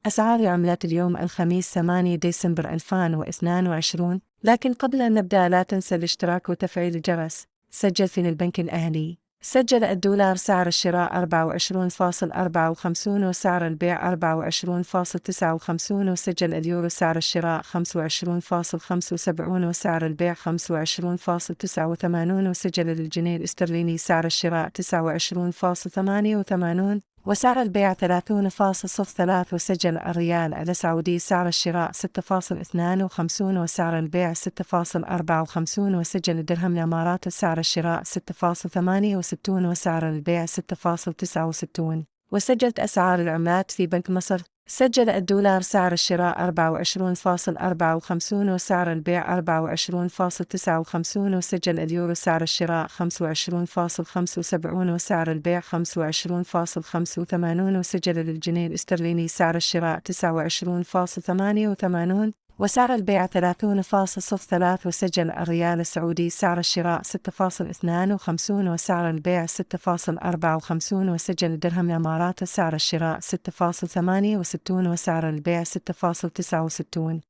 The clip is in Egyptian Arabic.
أسعار العملات اليوم الخميس 8 ديسمبر 2022. لكن قبل أن نبدأ لا تنسى الاشتراك وتفعيل الجرس. سجل في البنك الأهلي. سجل الدولار سعر الشراء 24.54 وسعر البيع 24.59، وسجل اليورو سعر الشراء 25.75 وسعر البيع 25.89، وسجل الجنيه الاسترليني سعر الشراء 29.88 وسعر البيع 30.03، وسجل الريال السعودي سعر الشراء 6.52 وسعر البيع 6.54، وسجل الدرهم الإمارات سعر الشراء 6.68 وسعر البيع 6.69. وسجلت أسعار العملات في بنك مصر. سجل الدولار سعر الشراء 24.54 وسعر البيع 24.59، وسجل اليورو سعر الشراء 25.75 وسعر البيع 25.85، وسجل الجنيه الاسترليني سعر الشراء 29.88 وسعر البيع 30.03، وسجل الريال السعودي سعر الشراء 6.52 وسعر البيع 6.54، وسجل الدرهم الإمارات سعر الشراء 6.68 وسعر البيع 6.69.